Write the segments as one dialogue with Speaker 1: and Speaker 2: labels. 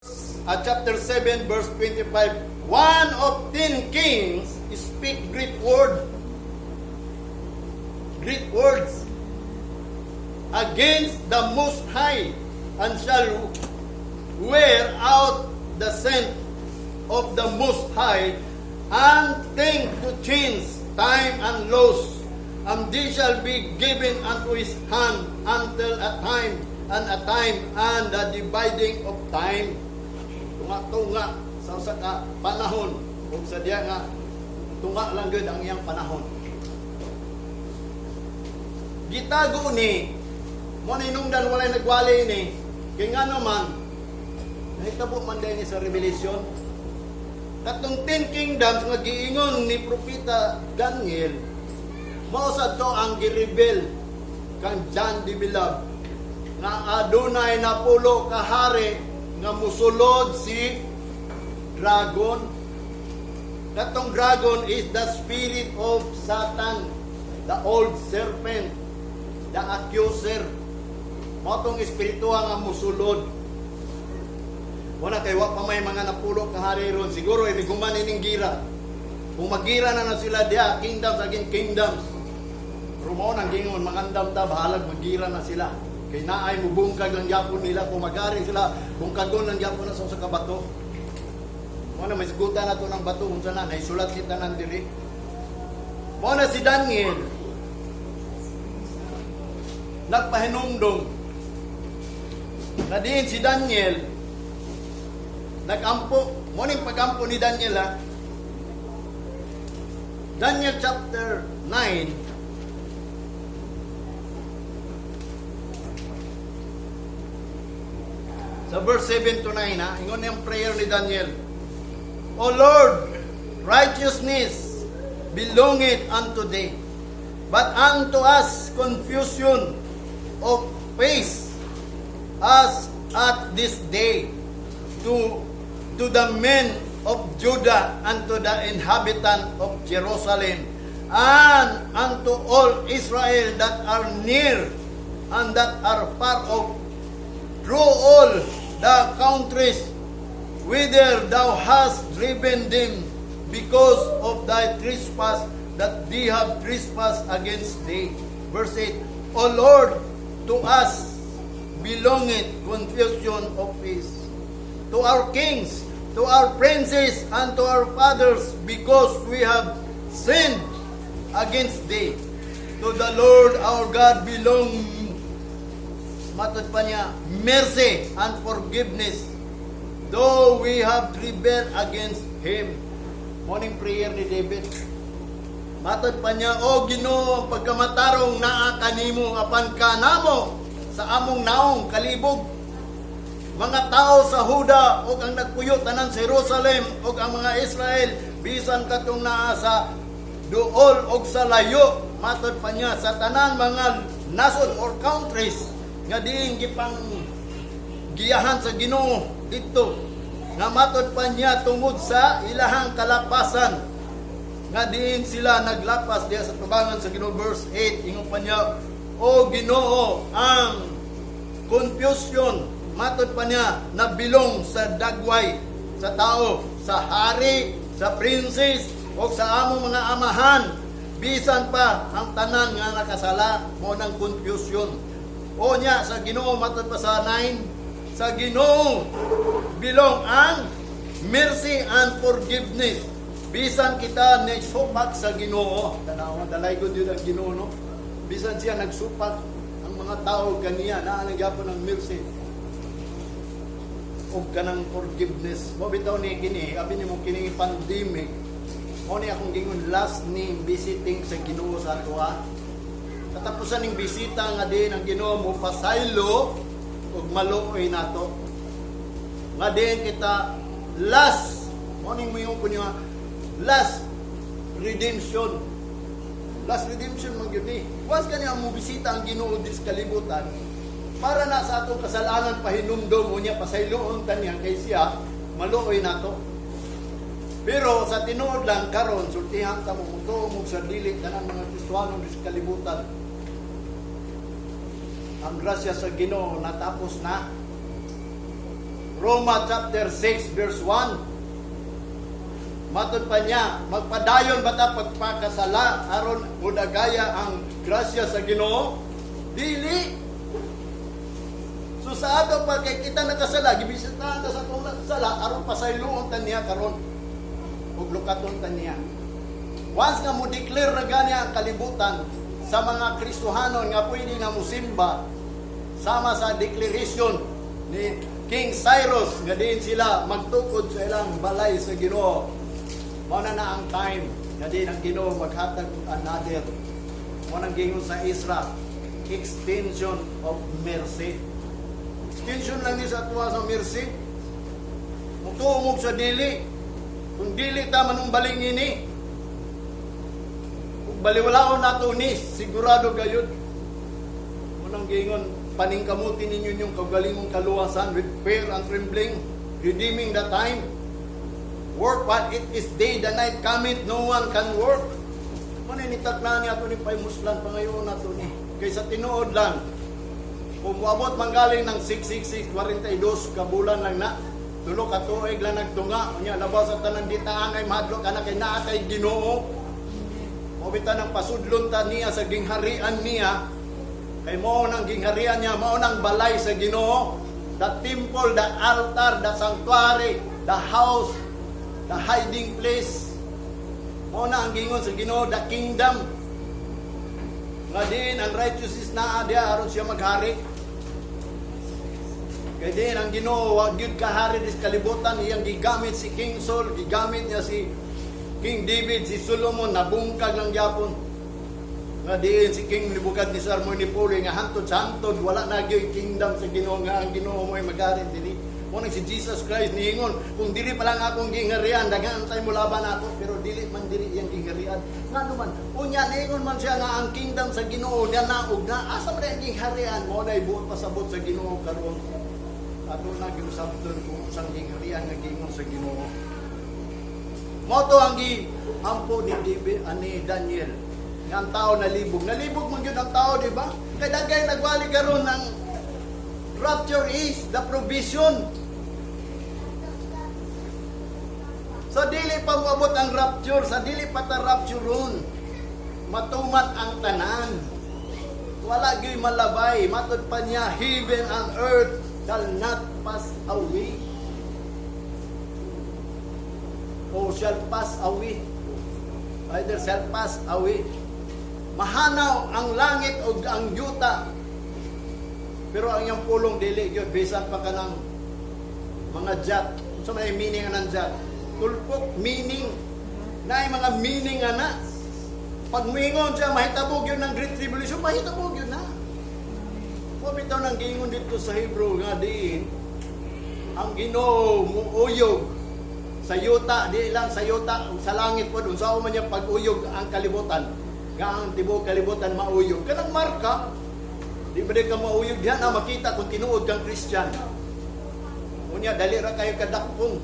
Speaker 1: Chapter 7 verse 25, one of 10 kings speak great words against the Most High and shall wear out the saint of the Most High and think to change time and laws, and they shall be given unto his hand until a time and a time and the dividing of time. Tunga-tunga sa usa ka panahon ug sa diya nga tunga lang gud ang iyang panahon. Gitago ni mo ninungdan, walay nagwali ni kay ngano man nahitabo man din ni sa Revelation, katong 10 kingdoms nga giingon ni Propeta Daniel, mao sa to ang gi-reveal kang John the Beloved nga adunay napulo ka hari nga musulod si dragon. Katong dragon is the spirit of Satan, the old serpent, the accuser. Mao tong espiritu nga musulod. Wala kay wa pa may mga napulo ka hari ron. Siguro ibig human ining gira. Kung magira na na sila diha, kingdoms against kingdoms. Pero mao nang gingon, mangandam ta, bahalag magira na sila. Kay naay mubungkag lang gyapon nila kung magari sila, bungkagon lang gyapon na sa usa ka bato. Mao na may sigutan na to ng bato kung sana naisulat kita nang diri. Mao na si Daniel nagpahinumdum na diin si Daniel nagampo. Mo ning pagampo ni Daniel, ha. Daniel chapter 9, sa verse 7 to 9, ha. Ingon yung prayer ni Daniel. "O Lord, righteousness belongeth unto thee, but unto us confusion of face as at this day, to the men of Judah and to the inhabitant of Jerusalem and unto all Israel that are near and that are far off, through all the countries whither thou hast driven them, because of thy trespass that they have trespassed against thee." Verse 8, "O Lord, to us belongeth confusion of face, to our kings, to our princes, and to our fathers, because we have sinned against thee. To the Lord our God belong," matod pa niya, "mercy and forgiveness, though we have rebelled against Him." Mao ning prayer ni David. Matod pa niya, "O Ginoo, pagkamatarong naa kanimo, apan kanamo sa among naong kalibog. Mga tao sa Huda ug ang nagpuyo tanan sa Jerusalem ug ang mga Israel, bisan katong naa sa duol og sa layo," matod pa niya, sa tanan mga nasod or countries nga diin gipang giyahan sa Ginoo didto, nga matod pa niya, tungod sa ilahang kalapasan nga diin sila naglapas diha sa tubangan sa Ginoo. Verse 8, ingon pa niya, "O Ginoo, ang confusion," matod pa niya, "nabilong sa dagway sa tao, sa hari, sa princess o sa among mga amahan, bisan pa ang tanan nga nakasala." Mo ng confusion. O nya sa Ginoo, matod pa sa 9, sa Ginoo belong ang mercy and forgiveness, bisan kita nagsupak sa Ginoo. Tanawa, dalay ko yun ang Ginoo, no? Bisan siya nagsupak ang mga tao kaniya, naa lang gyapon ang mercy og kanang forgiveness. Mo bitaw ni kini, abi nimo kini pandemic. Mo ni akong gingon, last ni visiting sa Ginoo sa ato, ha. Katapusan ning bisita nga din ang Ginoo mo pasaylo ug maluoy nato. Nga din kita last mo ning moingon ko niyo, last redemption. Last redemption man gyud ni. Once kani ang mo bisita ang Ginoo dis kalibutan para na sa atong kasalanan, pahinumdom mo niya, pasayloon ta niya kay siya maluoy nato. Pero sa tinuod lang karon, sultihan ta mo, mutuo mo sa dili, tanang mga Kristiyano sa kalibutan. Ang grasya sa Ginoo natapos na. Roma chapter 6 verse 1. Matod pa niya, magpadayon ba ta pagpakasala aron mudagaya ang grasya sa Ginoo? Dili. So sa ato pa kay kita nakasala, gibisitahan ta sa atong sala aron pasayloon ta niya karon ug lukaton ta niya. Once nga mo declare na gani ang kalibutan sa mga Kristohanon nga pwede na musimba, sama sa declaration ni King Cyrus nga diin sila magtukod sa ilang balay sa Ginoo. Mao na na ang time nga diin ang Ginoo maghatag og another. Mao nang gingon sa Ezra, extension of mercy. Extension lang ni sa atuwa sa mercy. Mutuo sa dili. Kung dili ta manumbaling ini, kung baliwalaon nato ni, sigurado gayud. Unang gingon, paningkamutin ninyo yung kaugalingong kaluwasan with fear and trembling, redeeming the time. Work while it is day, the night cometh, no one can work. Muna ni takna niya ato ni paymuslan pangayon nato ni. Kaysa tinuod lang, kung moabot manggaling ng 66642 ka bulan lang na, 3 ka tuig lang nagtunga, unya labaw sa tanan ditaan ay mahadlok ka na kay naa tay Ginoo. Mao bitaw nang pasudlon ta niya sa gingharian niya, kay mao nang gingharian niya, mao nang balay sa Ginoo, the temple, the altar, the sanctuary, the house, the hiding place. Mao na ang gingon sa Ginoo, the kingdom. Nga diin ang righteousness naa diha aron siya maghari. Kay diin ang Ginoo wa gyud kahari dis kalibutan, iyang gigamit si King Saul, gigamit niya si King David, si Solomon, nabungkag lang gyapon. Nga diin si King Nebuchadnezzar mo ni Puli nga hantod sa hantod wala na gyud kingdom sa Ginoo nga ang Ginoo mo'y maghari dili. Mo nang si Jesus Christ niingon, kung dili pa lang akong gingharian, daghan tay mo laban ako, pero dili man dili iyang gingharian. Ngano man, unya niingon man siya nga ang kingdom sa Ginoo niya na og na asa man ang gingharian mo na buot pasabot sa Ginoo karon. Ato na giusabton kung usang gingharian nga gingon sa Ginoo. Mao to ang gi ampo ni David ani Daniel. Nga ang tao nalibog. Nalibog man gyud ang tao, di ba? Kay dagay nagwali karon ng rapture is the provision. Sa dili pa moabot ang rapture, sa dili pa ta raptureon, matuman ang tanan. Wala gyud malabay, matod pa niya, heaven and earth shall not pass away. O shall pass away. Either shall pass away. Mahanaw ang langit o ang yuta. Pero ang iyang pulong dili gyud, bisan pa kanang mga jot. Unsa may meaning anang jot? Tulpok meaning. Naay mga meaning ana. Pag muingon siya, mahitabo gyud ng Great Tribulation, mahitabo gyud na. Mao bitaw nang giingon dito sa Hebrew nga diin ang Ginoo muuyog sa yuta, di lang sa yuta, sa langit pod, unsa man niya pag-uyog ang kalibutan, nga ang tibuok kalibutan mauyog. Kanang marka, di ba di ka mauyog diha na makita kung tinuod kang Christian. Unya dali ra kayo kadakpong.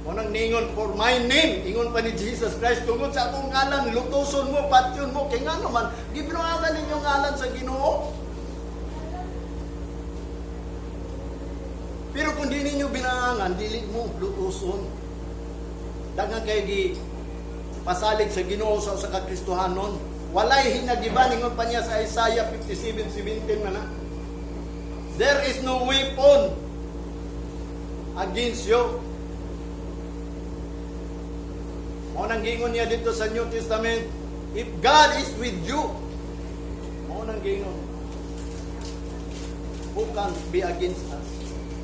Speaker 1: Unang ningon, "For my name," ingon pa ni Jesus Christ, tungod sa akong ngalan, lutuson mo, patyon mo, kay ngano man, gibinuangan ninyo ngalan sa Ginoo. Pero kung di ninyo binaangan, dili mo lutuson. Daghan kay gi pasalig sa Ginoo sa usa ka Kristohanon. Walay hinagiban, ingon pa niya sa Isaiah 57:17 na na. There is no weapon against you. Mao nang gingon niya dito sa New Testament, if God is with you, mao nang gingon, who can be against us?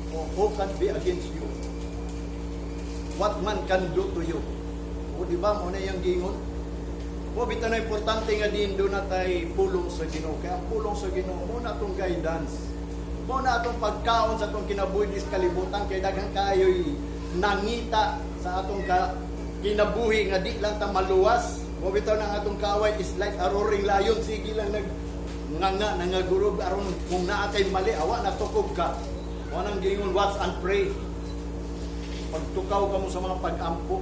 Speaker 1: Or who can be against you? What man can do to you? O di ba, mao na iyang gingon? Mo bitaw na importante nga din do na tay pulong sa Ginoo. Kaya ang pulong sa Ginoo mo na atong guidance. Mo na atong pagkaon sa atong kinabuhi dis kalibutan, kay daghan kaayo'y nangita sa atong ka kinabuhi nga di lang ta maluwas. Mo bitaw na ang atong kaaway is like a roaring lion, sige lang nag nganga nangagurog aron kung naa kay mali awa na tukog ka. Mo nang gingon, watch and pray. Pagtukaw ka mo sa mga pag-ampo.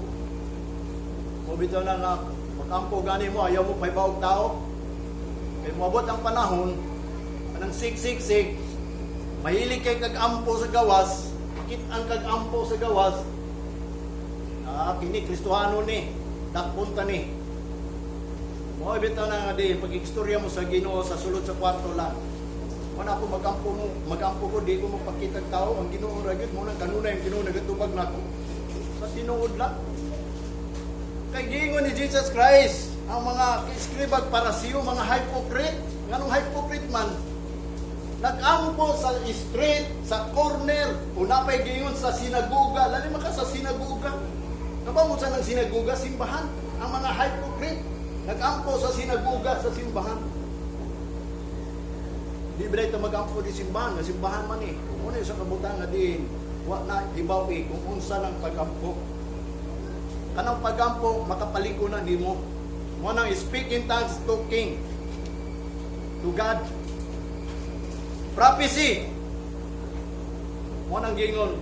Speaker 1: Mo bitaw na nga mag-ampo gani mo, ayaw mo pahibaog tao. Kay moabot ang panahon anang 666. Mahilig kay kag ampo sa gawas, makit-an kag ampo sa gawas. Ah, kini Kristohano ni, dakpon ta ni. Mao bitaw na nga di pag-istorya mo sa Ginoo sa sulod sa kwarto lang. Wala ako magampo mo, magampo ko, di ko magpakita tao ang Ginoo ra gyud mo nang kanunay ang Ginoo nagatubag nako. Sa tinuod lang. Kay giingon ni Jesus Christ, ang mga eskribag Parisiyo, mga hypocrite, nganong hypocrite man, nag-ampo sa street, sa corner, una pa'y giingon sa sinagoga, lali man ka sa sinagoga. Kabalo sa ng sinagoga, simbahan. Ang mga hypocrite, nag-ampo sa sinagoga, sa simbahan. Di ba ito mag-ampo di simbahan, nga simbahan man eh. Una sa kabutan nga di, wa na hibaw eh, kung unsa ng pag-ampo. Kanang pag-ampo, makapaliko na nimo. Mo nang speak in tongues, talking to God. Prophecy. Mo nang gingon,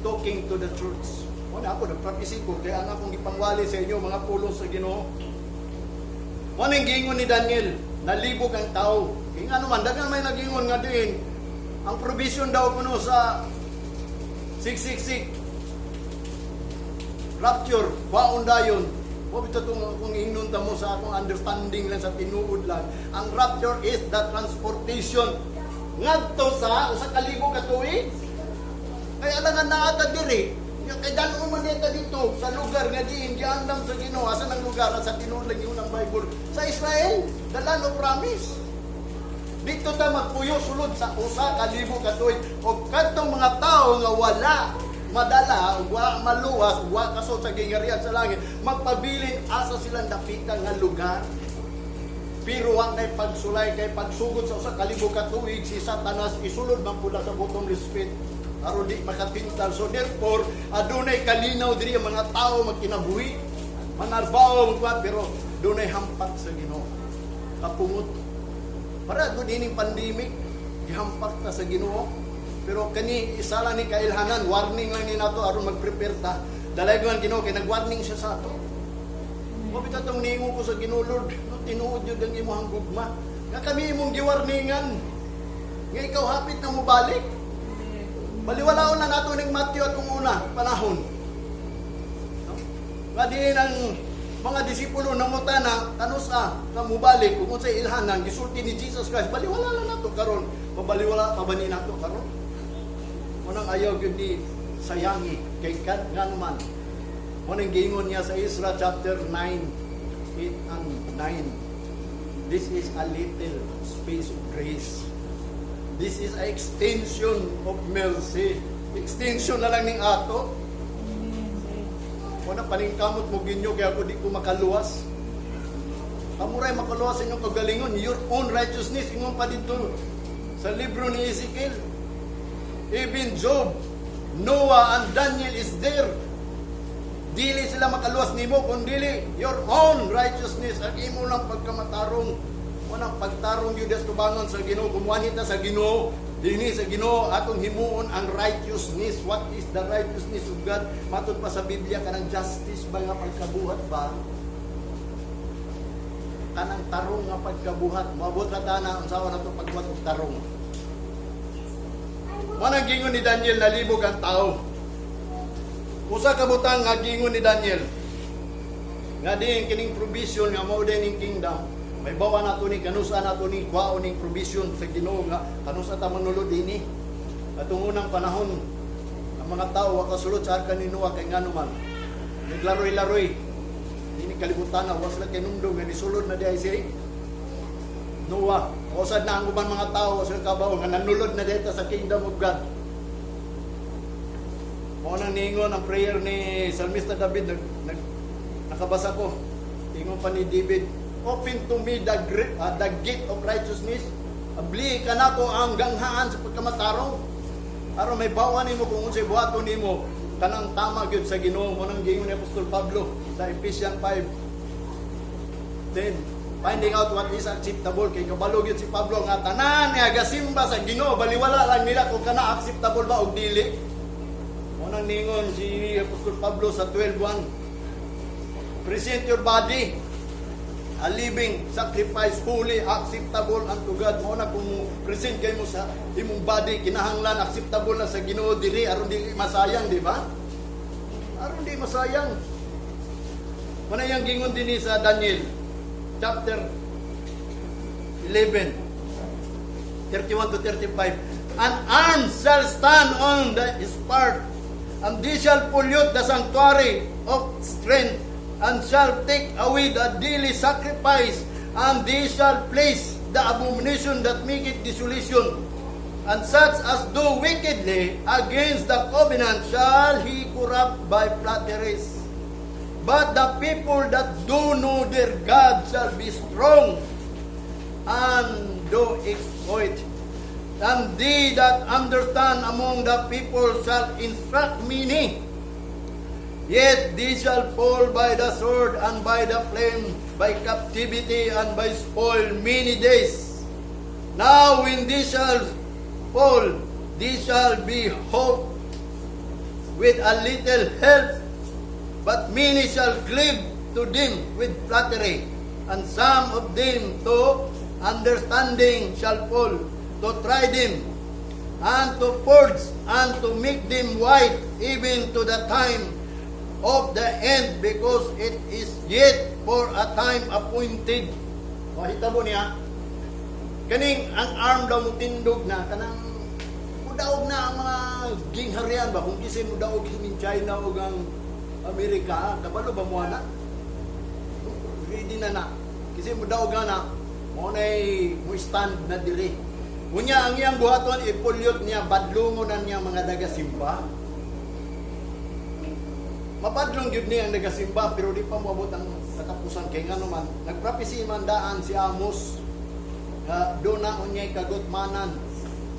Speaker 1: talking to the church. Mo na ako, nag-prophecy ko, kaya ang akong gipangwali sa inyo, mga pulong sa Ginoo. Mo nang gingon ni Daniel, nalibog ang tao. Kaya nga naman, daghan may nagingon nga din, ang provision daw kuno sa 666, rapture, baon dayon. Wa bitaw tong kung ingnon ta mo sa akong understanding lang sa tinuod lang. Ang rapture is the transportation ngadto sa 1,000 ka tuig. Kay alangan naa ta diri. Kay dalo man dito dito sa lugar nga diin giandam sa Ginoo. Asa nang lugar sa tinuod lang yun ang Bible? Sa Israel, the land of promise. Dito ta magpuyo sulod sa 1,000 ka tuig og kadtong mga tawo nga wala madala ug wa maluwas, wa kasod sa gingharian sa langit, magpabilin asa silang dapita nga lugar. Pero wa kay pagsulay, kay pagsugod sa 1,000 ka tuig, si Satanas isulod man pula sa bottomless pit aron di makatintal. So therefore, adunay kalinaw diri ang mga tao magkinabuhi, manarbaho, magkuhan, pero dunay hampak sa Ginoo, kapungot. Para gud ining pandemic, gihampak ta sa Ginoo. Pero kani isa lang ni kailhanan, warning lang ni nato aron mag-prepare ta. Dalay ko ang Ginoo kay nag-warning siya sa ato. Wa bitaw tong ningo ko sa Ginoo, Lord, no, tinuod yun ang imong gugma. Nga kami imong giwarningan. Nga ikaw hapit na mobalik. Baliwalaon na nato ning Matthew atong una panahon. No? Nga diin ang mga disipulo nangutana kanusa ka mobalik, kung unsay ilhanan, gisulti ni Jesus Christ, baliwala lang nato karon. Mabaliwala pa ba ni nato karon? Unang ayaw gyud ni sayangi kay kat nga naman. Mo nang giingon niya sa Ezra chapter 9, 8 and 9. This is a little space of grace. This is a extension of mercy. Extension na lang ning ato. Wala paningkamot mo ginyo kaya ako di ko makaluwas. Kamuray makaluwas sa inyong kagalingon, your own righteousness, ingon pa dito sa libro ni Ezekiel. Even Job, Noah, and Daniel is there. Dili sila makaluwas nimo kung dili your own righteousness, ang imo lang pagkamatarong. Unang pagtarong yun sa tubangon sa Ginoo, kumuha ta sa Ginoo, dinhi sa Ginoo atong himuon ang righteousness. What is the righteousness of God? Matod pa sa Biblia, kanang justice ba nga pagkabuhat ba? Kanang tarong nga pagkabuhat. Moabot ra ta na unsaon nato pagbuhat og tarong. Mao nang gingon ni Daniel, nalibog ang tao. Usa ka butang nga gingon ni Daniel nga diin kining provision nga mao din ning kingdom. May bawa nato ni kanusa nato ni kwaon ning provision sa Ginoo nga kanusa ta manulod dinhi. Atong unang panahon, ang mga tao wa kasulod sa arka ni Noah kay ngano man naglaroy-laroy dinhi kalibutan na, wa sila kinumdum nga nisulod na diay si Noah. Usad na ang uban mga tao sa kabaw nga nanulod na dito sa kingdom of God. Mao nang niingon ang prayer ni Salmista David, nakabasa ko. Ingon pa ni David, "Open to me the gate of righteousness." Abli kanako ang ganghaan sa pagkamatarong. Aron may bawa nimo kung unsay buhaton nimo kanang tama gyud sa Ginoo. Mo nang giingon ni Apostol Pablo sa Ephesians 5:10, finding out what is acceptable, kay kabalo gyud si Pablo nga tanan nga gasimba sa Ginoo, baliwala lang nila kung kana acceptable ba og dili. Mo nang ningon si Apostol Pablo sa 12:1, "Present your body A living sacrifice, holy, acceptable unto God. Mao na kung present kay mo sa imong body, kinahanglan acceptable na sa Ginoo diri aron di masayang, di ba? Aron di masayang. Manayang gingon dinhi sa Daniel chapter 11 31 to 35. "An arm shall stand on his part, and they shall pollute the sanctuary of strength, and shall take away the daily sacrifice, and they shall place the abomination that maketh desolation. And such as do wickedly against the covenant shall he corrupt by flatteries. But the people that do know their God shall be strong and do exploit. And they that understand among the people shall instruct many. Yet they shall fall by the sword and by the flame, by captivity and by spoil many days. Now when they shall fall, they shall be holpen with a little help, but many shall cleave to them with flattery, and some of them to understanding shall fall, to try them, and to purge, and to make them white, even to the time of the end, because it is yet for a time appointed." Mahitabo niya, kaning ang arm daw mo tindog na, kanang mudaog na ang mga gingharian ba, kung kinsay mudaog kining China o ang Amerika, kabalo ba mo na? Ready na na. Kasi mudaog na, mao nay mo stand na diri. Unya ang iyang buhaton, ipulyot niya, badlungon na niya mga dagasimba. Mabadlong gyud niya ang nagasimba, pero di pa moabot ang katapusan kay ngano man nagpropesy man daan si Amos nga duna unyay kagutmanan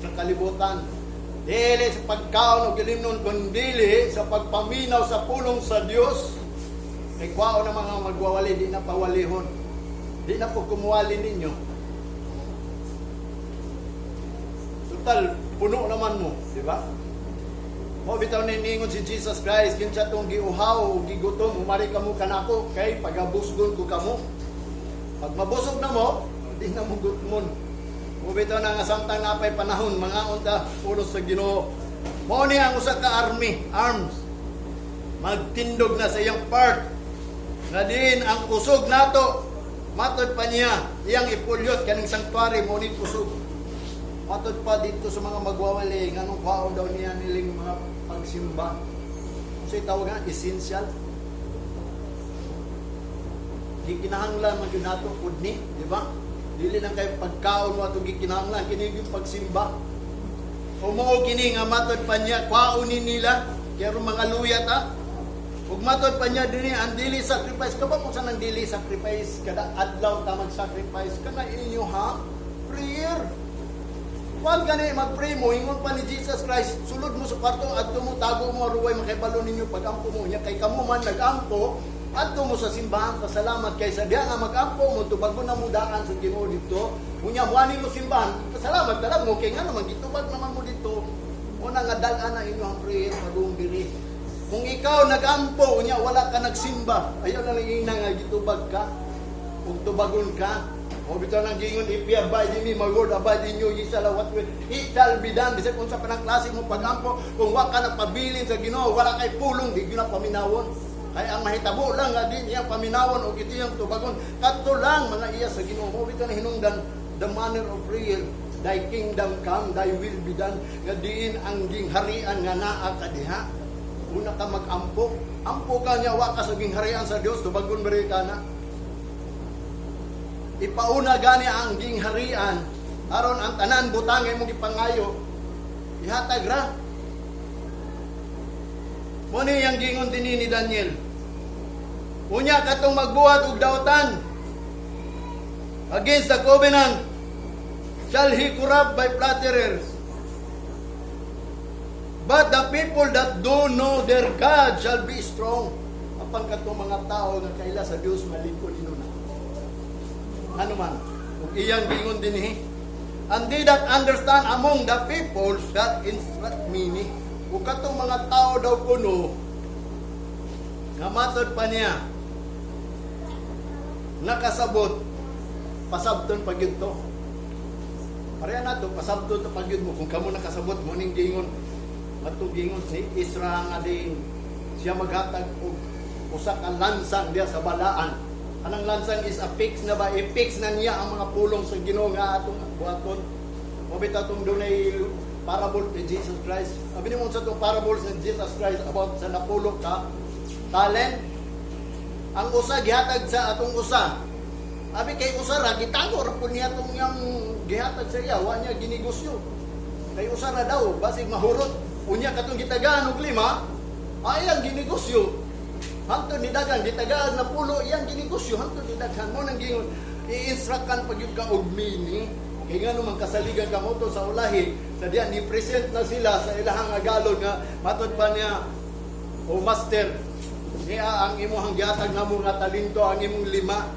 Speaker 1: sa kalibutan, dili sa pagkaon o ilimnon, kundili sa pagpaminaw sa pulong sa Dios. Kay kwaon na mga magwawali, di na pawalihon, di na po kumuwali ninyo. Total puno naman mo, di ba? Mao bitaw ni ningon si Jesus Christ, "Kinsa tong giuhaw, gigutom, umari kamo kanako kay pagabusgon ko kamo." Pag mabusog na mo, di na mo gutmon. Mao bitaw na nga samtang napay panahon, mga unta pulos sa Ginoo. Mao ni ang usa ka army, arms. Magtindog na sa iyang part. Nga din ang kusog nato, matod pa niya, iyang ipulyot kaning sanctuary mo ni kusog. Matod pa dito sa mga magwawali, nganong kwaon daw niya niling mga pagsimba. Kasi tawag nga, essential. Gikinahanglan man gyud nato pud ni, di ba? Dili lang kay pagkaon mo atong gikinahanglan, kini yung pagsimba. O mao kini nga matod pa niya, kwaon ni nila, kaya mga luya ta. Ug matod pa niya dinhi ang daily sacrifice. Kabalo mo sa nang daily sacrifice, kada adlaw ta mag-sacrifice kana inyo ha prayer. Kuan gani mag-pray mo, ingon pa ni Jesus Christ, sulod mo sa kwarto, adto mo, tago mo, aruway makibalo ninyo pag-ampo mo. Nya kay kamo man nag-ampo, adto mo sa simbahan, pasalamat kay sa diha nga mag-ampo mo, tubagon na mo daan sa Ginoo dito. Unya muani mo simbahan, pasalamat ka lang mo kay ngano man gitubag naman mo dito. Una nga dal-an na inyo ang prayer padung diri. Kung ikaw nag-ampo, unya wala ka nagsimba, ayaw na lang ina nga gitubag ka, ug tubagon ka. O bitaw nang gingon, "If ye abide in me, my word abide in you, ye shall what will, it shall be done." Bisag kung sa panang klase mo pag-ampo, kung wa ka nagpabilin sa Ginoo, wala kay pulong, di gyud na paminawon. Kaya ang mahitabo lang nga di niya paminawon o iti iyang tubagon, kadto lang mga iya sa Ginoo. Mao bitaw na hinungdan the manner of prayer. "Thy kingdom come, thy will be done." Nga diin ang gingharian nga naa ka diha. Una ka mag-ampo. Ampo ka niya, wa ka sa gingharian sa Dios, tubagon ba ka na? Ipauna gani ang gingharian aron ang tanan butang imong gipangayo ihatag ra. Mo ni ang gingon dinhi ni Daniel. Unya katong magbuhat og dautan against the covenant shall he corrupt by flatterers. But the people that do know their God shall be strong. Apan katong mga tao nga kaila sa Dios, malingkod na. Ano man, ug iyang gingon dinhi, "And they that understand among the people shall instruct many." Ug katong mga tao daw kuno nga matod pa niya, Nakasabot, pasabton pa gyud to. Pareha na to, pasabton to pa gyud mo. Kung kamo nakasabot, mo ning gingon, atong gingon ni Isra nga din, siya maghatag og usa ka lansang diya sa balaan. Anang lansang is a fix na ba? I-fix na niya ang mga pulong sa Ginoo nga atong buhaton. Mao bitaw atong dunay parable ni Jesus Christ. Abi nimo sa atong parable sa Jesus Christ about sa napulo ka talent. Ang usa gihatag sa atong usa. Abi kay usa ra gitago ra pud niya atong iyang gihatag sa iya, wa niya ginegosyo. Kay usa ra daw, basig mahurot. Unya katong gitagaan og lima, ay ang ginegosyo. Hantod ni dagan gitagaan na pulo, iyang ginegosyo hantod ni daghan. Mo nang gingon, i-instructan pag gyud ka og meaning. Kay ngano man kasaligan ka mo to sa ulahi, sa diyan ni present na sila sa ilahang agalon nga matod pa niya, "O master, niya ang imong gihatag namo nga talento, ang imong lima."